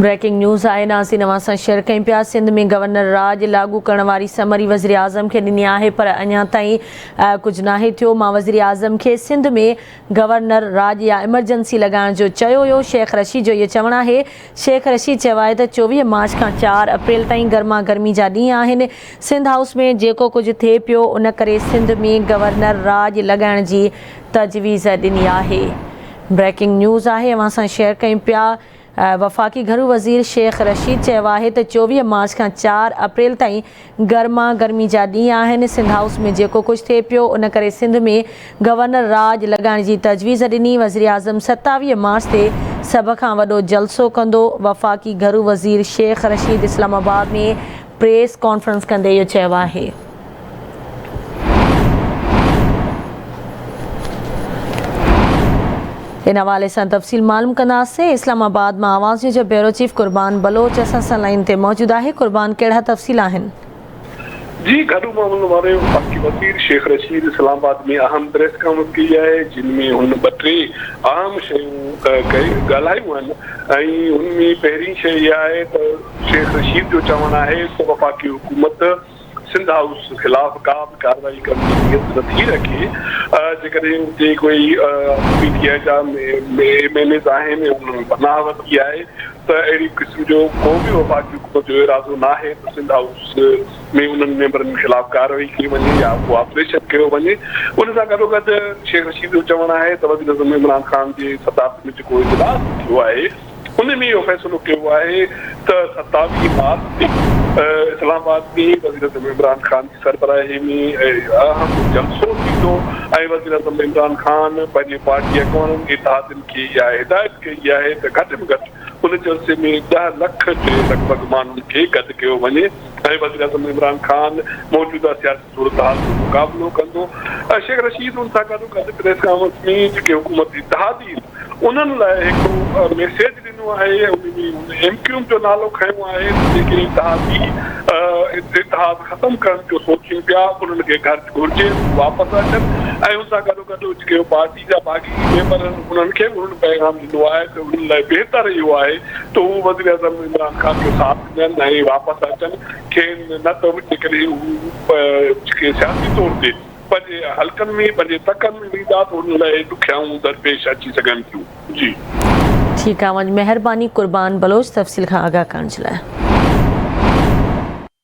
Breaking news آهي ناظرين اوهان سان شيئر ڪيون پيا سنڌ ۾ گورنر راڄ لاڳو ڪرڻ واري سمري وزيراعظم کي ڏني آهي پر اڃا تائين ڪجهه ناهي ٿيو مان وزيراعظم کي سنڌ ۾ گورنر راڄ يا ايمرجنسي لڳائڻ جو چيو هيو شيخ رشيد جو اهو چوڻ آهي شيخ رشيد چيو آهي ته 24 مارچ کان 4 اپريل تائين گرما گرمي جا ڏينهن آهن سنڌ هائوس ۾ جيڪو ڪجهه ٿئي پيو ان ڪري سنڌ ۾ گورنر راڄ لڳائڻ جي تجويز ڏني آهي بريڪنگ نيوز آهي اوهان سان شيئر ڪيون پيا وفاقي گهرو وزير شيخ رشيد چيو آهي ته 24 مارچ کان 4 اپريل تائين گرما گرمي جا ڏينهن آهن، سنڌ هائوس ۾ جيڪو ڪجهه ٿئي پيو ان ڪري سنڌ ۾ گورنر راڄ لڳائڻ جي تجويز ڏني، وزيراعظم 27 مارچ تي سڀ کان وڏو جلسو ڪندو، وفاقي گهرو وزير شيخ رشيد اسلام آباد ۾ پريس ڪانفرنس ڪندي اهو چيو آهي. ان حوالي سان تفصيل معلوم ڪنداسين اسلام آباد مان آواز نيوز جو بيورو چيف قربان بلوچ اسان سان لائين تي موجود آهي قربان ڪهڙا تفصيل آهن. جي گهرو معاملن واري وفاقي وزير شيخ رشيد اسلام آباد ۾ اهم پريس ڪانفرنس ڪئي آهي جن ۾ هن ٻه ٽي اهم شيون ڳالهايون آهن ۽ ان ۾ پهرين شيء اها آهي ته شيخ رشيد جو چوڻ آهي ته وفاقي حڪومت سنڌ هائوس خلاف ڪا به ڪارروائي ڪرڻ جي نيت نه ٿي رکي، جيڪڏهن اتي ڪوئي پي ٽي آء جا ايم اين ايز آهن ۽ انهن پناهه ورتي آهي ته اهڙي قسم جو ڪو به وفاقي حڪومت جو ارادو ناهي ته سنڌ هائوس ۾ انهن ميمبرن خلاف ڪارروائي ڪئي وڃي يا ڪو آپريشن ڪيو وڃي. ان سان گڏوگڏ شيخ رشيد جو چوڻ آهي ته وزيراعظم عمران خان جي صدارت ۾ جيڪو اجلاس ٿيو آهي، ان ۾ اهو فيصلو ڪيو آهي ته 27 مارچ تي اسلام آباد ۾ وزيراعظم عمران خان جي سربراهي ۾ اهم جلسو ٿيندو ۽ وزيراعظم عمران خان پنهنجي پارٽي اڳواڻن اتحادين کي اها هدايت ڪئي آهي ته گهٽ ۾ گهٽ ان جلسي ۾ ڏهه لک جي لڳ ڀڳ ماڻهن کي گڏ ڪيو وڃي ۽ وزيراعظم عمران خان موجوده سياسي صورتحال جو مقابلو ڪندو. شيخ رشيد ان سان گڏو گڏ پريس ڪانفرنس ۾ جيڪي حڪومتي اتحادي آهن انهن لاء هڪڙو ميسيج ڏنو آهي ان ۾ هن ايم ڪيو ايم جو نالو کنيو آهي ته جيڪي اتحادي اتحاد ختم ڪرڻ جو سوچين پيا انهن کي گهرجي ته واپس اچن ۽ ان سان گڏو گڏ جيڪي پارٽي جا باغي ميمبر آهن انهن کي به هن پيغام ڏنو آهي ته انهن لاء بهتر اهو آهي ته هو وزيراعظم عمران خان جو ساٿ ڏين ۽ واپس اچن کين نه ته جيڪڏهن هو جيڪي سياسي طور تي پنهنجي حلقن ۾ پنهنجي تڪن ۾ ويندا ته انهن لاء ڏکيائون درپيش اچي سگهن ٿيون. جي. ٺيڪ آ اوهان جي مهرباني قربان بلوچ تفصيل کان آگاهه ڪرڻ جي لاء.